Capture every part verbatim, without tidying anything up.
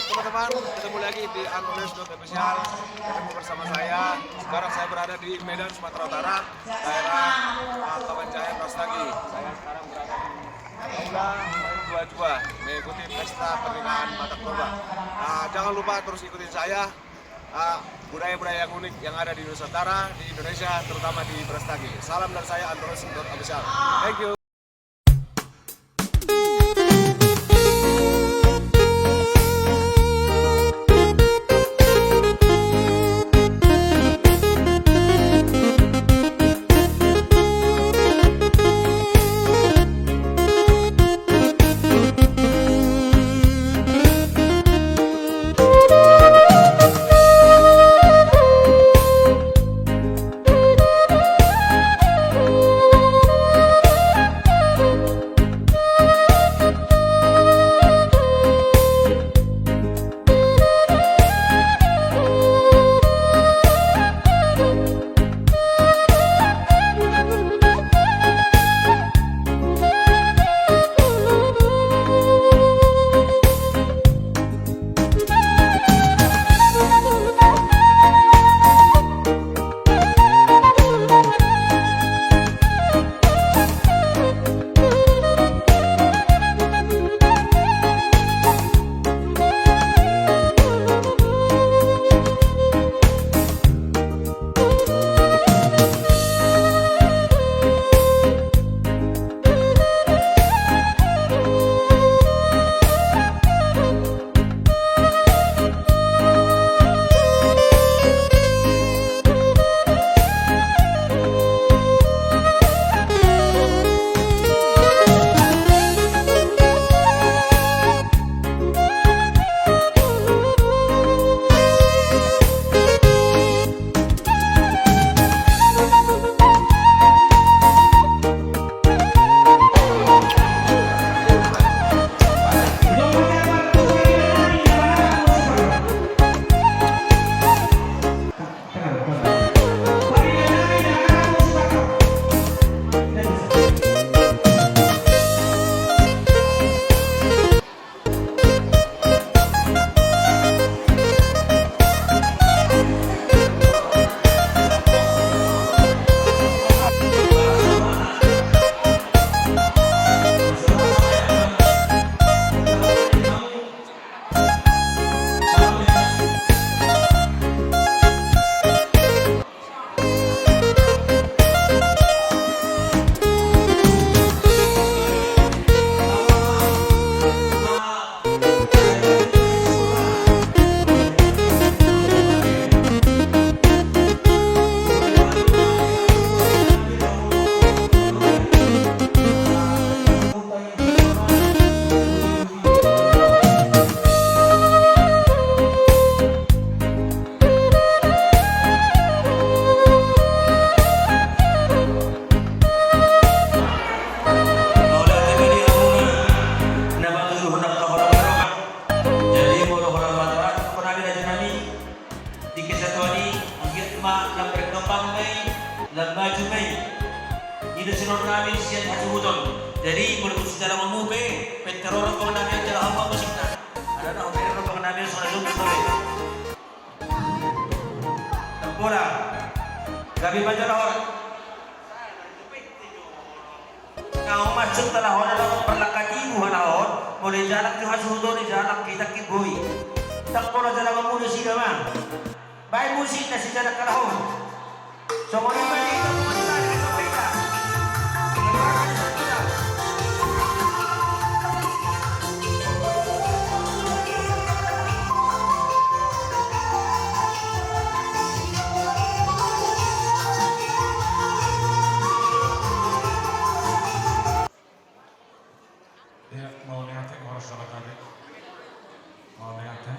Teman-teman, ketemu lagi di Antunes dot official. Ketemu bersama saya. Sekarang saya berada di Medan, Sumatera Utara, daerah, ah, Kabanjahe, Brastagi. Saya sekarang berada di Aula Main Dua Jua, mengikuti pesta pernikahan Batak Toba. Ah, jangan lupa terus ikutin saya. Ah, budaya-budaya yang unik yang ada di Nusantara, di Indonesia, terutama di Brastagi. Salam dari saya, Antunes dot official. Thank you. Mauliate ma di hamuna na patuduhon angka holong ni roha. Jadi molo holan mataran, hona di raja nami, di kesatuan i, anggiat ma lam berkembang ma i, lam maju ma i. I do sinur nami sian hasuhuton. Jadi molo musik dalam amu pe, penter rombongan nami jala hamba musikna. Ada na hamba rombongan nami sudah jumpa. Tambora. Gabe ma jala hot. Nunga masuk jala hot, adalah perlaka tibu hana hot. Molo i jalak tu hasuhuton, i jalak kita kiboi. Tambora jala mamuda sida ma. Baen musik na sijanak kalahon. Songon i ma di hita, songon i ma di hita. Ia, mauliate, horas jala gabe. Mauliate.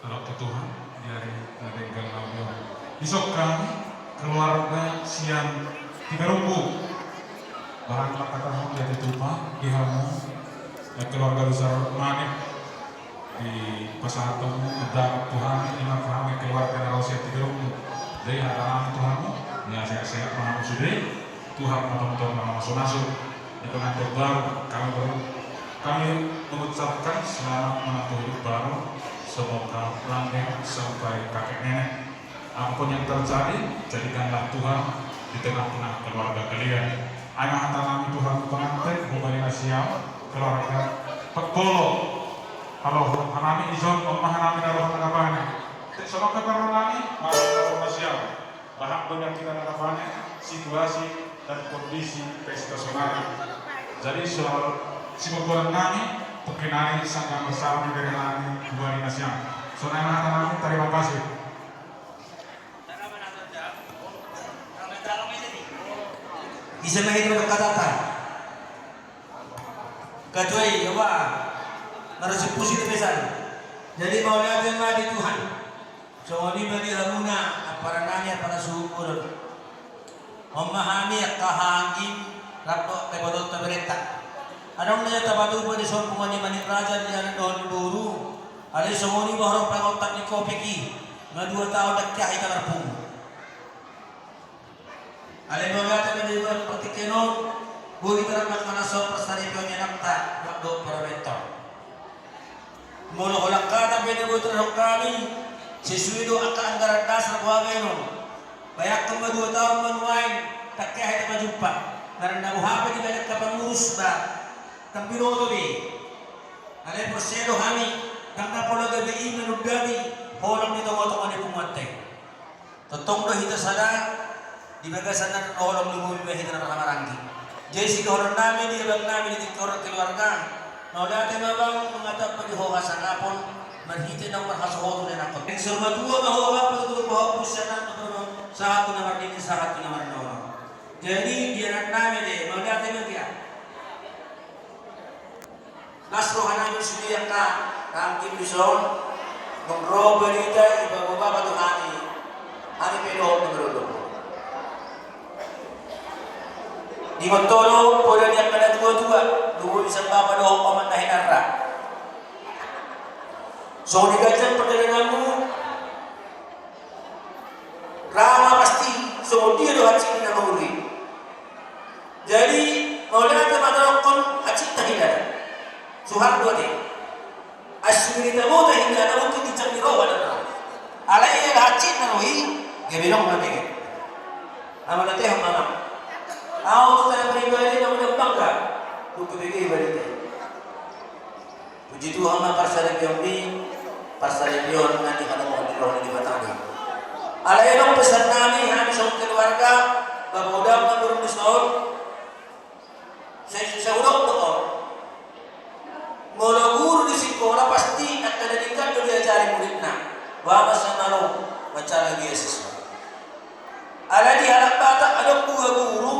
Tolong tu Tuhan, di ari na denggan nami on. Dison hami, keluarga sian Tiga Rumbu. Bahen ma hata mauliate tupa, di hamu, eh, keluarga besar Manik. Dipasahat hamu, dapot tu hami, ima tu hami keluarga na ro sian Tiga Rumbu. Jadi hata nami tu hamu, ia sehat-sehat ma hamu sude, Tuhan ma tongtong na mamasu-masu. Di pengantin baru, kami baru. Kami mengucapkan selamat menempuh hidup baru, semoga langgeng sampai kakek nenek. Apapun yang terjadi, jadikanlah Tuhan di tengah-tengah keluarga kalian. Ai ma hata nami tu hamu pengantin, humbani na siam, keluarga Pekolo. Halo, hanami ijon, on ma hanami na roha na kapane. Tek songon pe parro nami, maro na roha na siam. Bahat do nian hita na kapane situasi dan kondisi pesta sonari. Jadi soal siboboran nami, pungki nai sangkap bersama ni dari nami, humbani na siam. Sonai ma hata nami, terima kasih. Ise ma hita berkata-kata. Ketua i, ya, Pak. Narasi pusi di pesan. Jadi mauliate ma di Tuhan. Songon i ma di hamuna, ampara nami, ampara suhut modom. On ma hami angka haha anggim, rap dohot angka ibotonta berenta. Adong na tapatupa di sompung ni Manik Raja di anak dohot ni boru. Alai songon i ma horong pangontak ni Kopik i. Nga dua taon ndang hea hita marpungu. Alai mauliate ma di Tuhan, partingkian on boi hita rap mangalashon parsaripeon ni anakta, rap dohot parumaenta. Molo holan hata pe na boi tadok hami, sesuai do angka anggaran dasar boha baenon. Bayangkon ma dua taon ma nuaeng, ndang hea hita pajumpa. Karena boha pe di badan angka pangurus ba, ndang binoto be. Alai porsea do hami, ndang na pola gabe i manundani holong ni tonga-tonga ni punguanta i. Tongtong do hita sada di bagasan na holong ni boru, hita na marhamaranggi. Jadi sidohonon nami di abang nami di tingki on keluarga, mauliate ma bang, mangatap ma di ho hasangapon, marhite naung marhasohotan ni anakkon. Naeng saur matua ma ho bang, patutur ma ho, sahat tu na mardingin, sahat tu na marnono. Jadi di anak nami de, mauliate ma dia. Las roha nami sude angka nangkin dison, nunga ro barita i, baboa bapa tu hami, hami pe dohot na mardomu. Di mantolo poda ni angka na tua-tua, dohot di sambapa dohot omak na hinarra. Songon i ganjang perjalananmu, ra ma pasti songon dia do hansit ni na mauri. Jadi mauliate ma tadokkon hansit tahilala. Suhar do ate. Ai suhir i tabo tahilala mungkin ginjang ni roha do na. Alai ia hansit na roha i, gabe dong na tege. Ama na teho mama. Au tu tana pribadi na mudah bangga. Buku bege barita. Puji Tuhan ma parsaripeon i, parsaripeon na nihalomohon ni roha ni Debata do i. Alai adong pesan nami, hami songon keluarga, baboa dohot na boru dison, sai, sai hudok do on. Molo guru di sikola pasti angka na denggan do diajari muridna. Boha ma sai malo mancari beasiswa. Alai di halak Batak adong dua guru.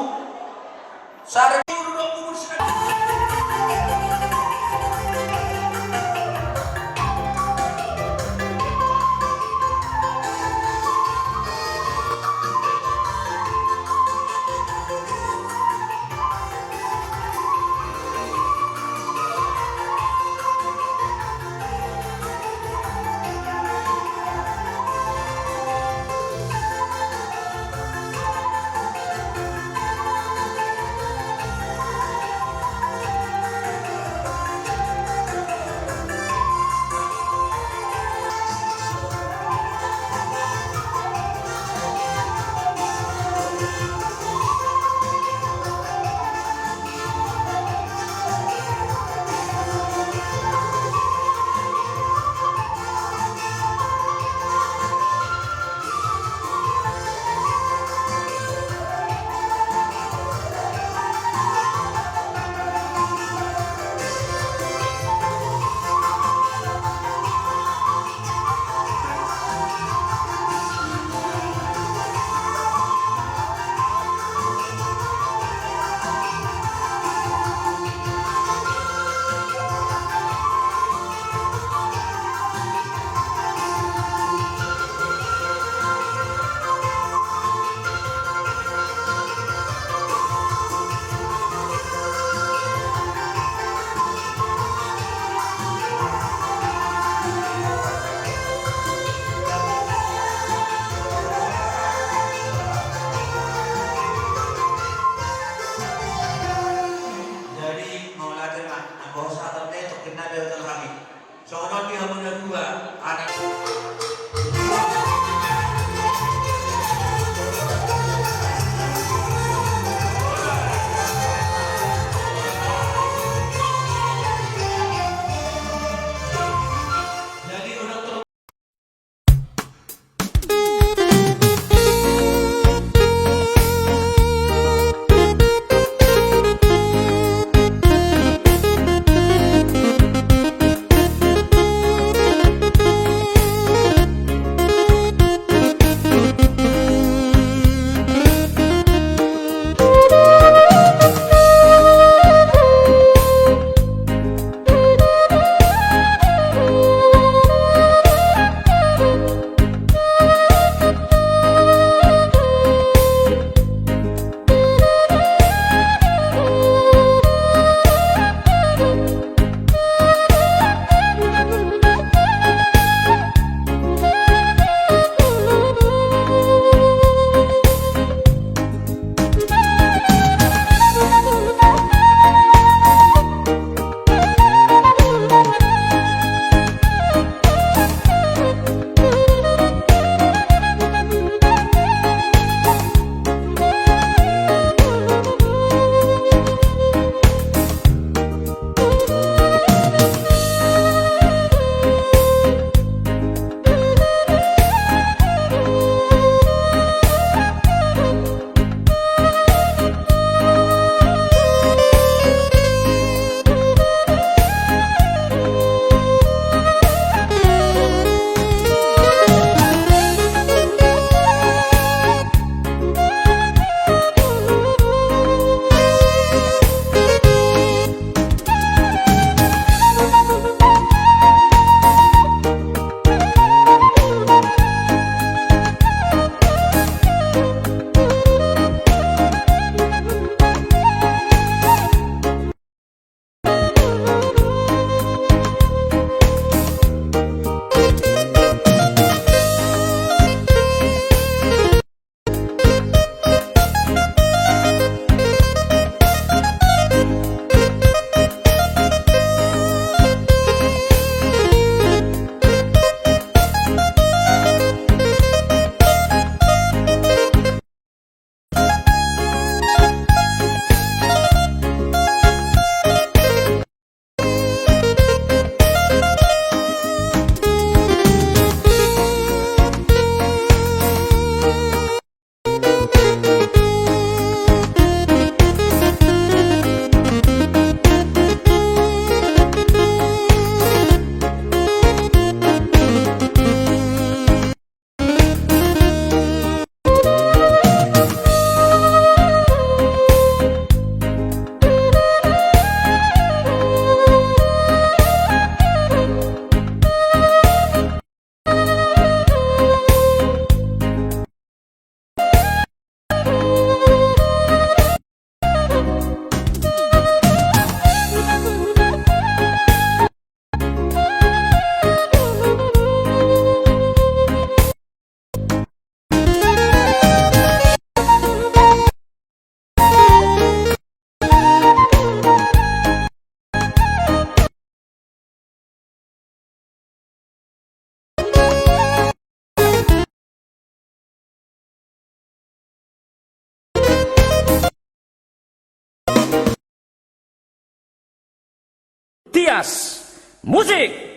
Ias. Musik.